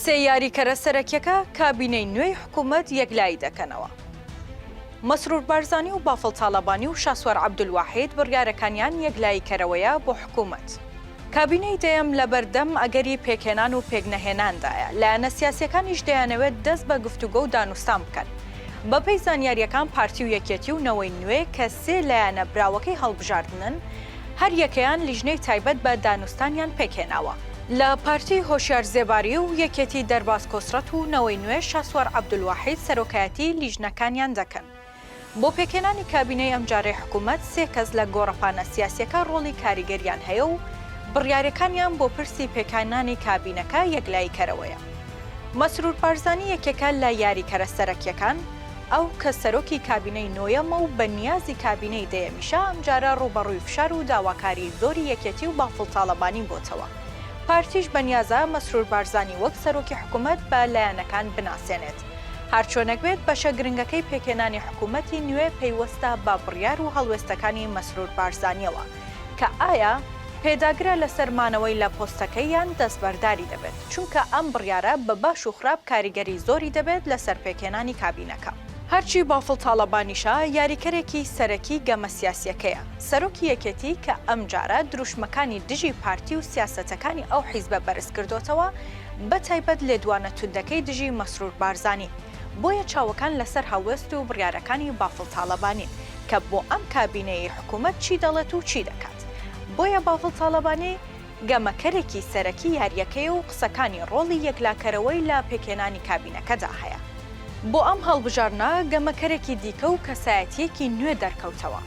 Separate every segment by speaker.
Speaker 1: سێ یاریکەرە سەرەکیەکە کابینەی نوێی حکومەت یەکلایی دەکەنەوە. مەسرور بارزانی و بافڵ تاڵەبانی و شاسوار عەبدولواحید بڕیارەکانیان یەکلاییکەرەوەیە بۆ حکومەت. کابینەی دەیەم لەبەردەم ئەگەری پێکهێنان و پێکنەهێناندایە، لایەنە سیاسییەکانیش دەیانەوێت دەست بە گفتوگۆ و دانوستان بکەن. بەپێی زانیارییەکان پارتی و یەکێتی و نەوەی نوێ کە سێ لایەنە براوەکەی هەڵبژاردنن، هەر یەکەیان لیژنەی تایبەت بە دانوستانیان پێکهێناوە. لە پارتی هۆشیار زێباری و یەکێتی دەرباز کۆسرەت و نەوەی نوێ شاسوار عەبدولواحید سەرۆکایەتی لیژنەکانیان دەکەن. بۆ پێکهێنانی کابینەی ئەمجارەی حکومەت سێ کەس لە گۆڕەپانە سیاسییەکە ڕۆڵی کاریگەریان هەیە و بڕیارەکانیان بۆ پرسی پێکهێنانی کابینەکە یەکلاییکەرەوەیە. مەسرور بارزانی یەکێکە لە یاریکەرە سەرەکییەکان، ئەو کە سەرۆکی کابینەی نۆیەمە و بە نیازی کابینەی دەیەمیشە ئەمجارە ڕووبەڕووی فشار و داواکاریی زۆری یەکێتی و بافڵ تاڵەبانی بۆتەوە. پارتیش بەنیازە مەسرور بارزانی وەک سەرۆکی حکومەت بە لایەنەکان بناسێنێت. هەرچۆنێک بێت بەشە گرنگەکەی پێکهێنانی حکومەتی نوێ پەیوەستە بە بڕیار و هەڵوێستەکانی مەسرور بارزانییەوە کە ئایا پێداگرە لەسەر مانەوەی لە پۆستەکەی یان دەستبەرداری دەبێت، چونکە ئەم بڕیارە بە باش و خراپ کاریگەری زۆری دەبێت لەسەر پێکهێنانی کابینەکە. هەرچی بافڵ تاڵەبانیشە یاریکەرێکی سەرەکی گەمە سیاسیەکەیە، سەرۆکی یەکێتی کە ئەمجارە دروشمەکانی دژی پارتی و سیاسەتەکانی ئەو حیزبە بەرزکردۆتەوە، بەتایبەت لێدوانە توندەکەی دژی مەسرور بارزانی، بۆیە چاوەکان لەسەر هەڵوێست و بڕیارەکانی بافڵ تاڵەبانین کە بۆ ئەم کابینەیەی حکومەت چی دەڵێت و چی دەکات. بۆیە بافڵ تاڵەبانی گەمەکەرێکی سەرەکی یارییەکەیە و قسەکانی ڕۆڵی یەکلاکەرەوەی لە پێکهێنانی کابینەکەدا هەیە. بۆ ئەم هەڵبژاردنە گەمەکەرێکی دیکە و کەسایەتییەکی نوێ دەرکەوتەوە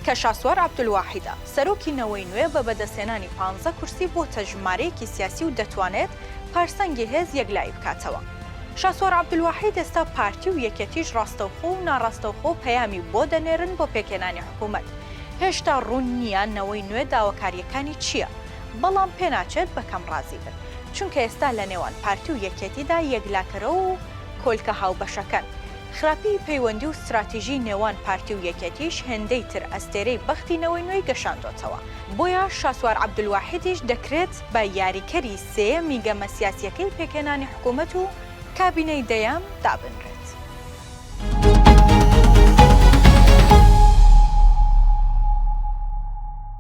Speaker 1: کە شاسوار عەبدولواحیدە، سەرۆکی نەوەی نوێ بە بەدەستهێنانی پانزە کورسی بۆتە ژمارەیەکی سیاسی و دەتوانێت پارسەنگی هێز یەکلایی بکاتەوە. شاسوار عەبدولواحید ئێستا پارتی و یەکێتیش ڕاستەوخۆ و ناڕاستەوخۆ پەیامی بۆ دەنێرن بۆ پێکهێنانی حکومەت. هێشتا ڕوون نییە نەوەی نوێ داواکارییەکانی چییە، بەڵام پێناچێت بە کەم ڕازی بن، چونکە ئێستا لە نێوان پارتی و یەکێتیدا یەکلاکەرەوە و کۆلکە هاوبەشەکەن. خراپیی پەیوەندی و ستراتیژی نێوان پارتی و یەکێتیش هێندەی تر ئەستێرەی بەختی نەوەی نوێی گەشاندۆتەوە. بۆیە شاسوار عەبدولواحیدیش دەکرێت بە یاریکەری سێیەمی گەمە سیاسییەکەی پێکهێنانی حکوومەت و کابینەی دەیەم دابنرێت.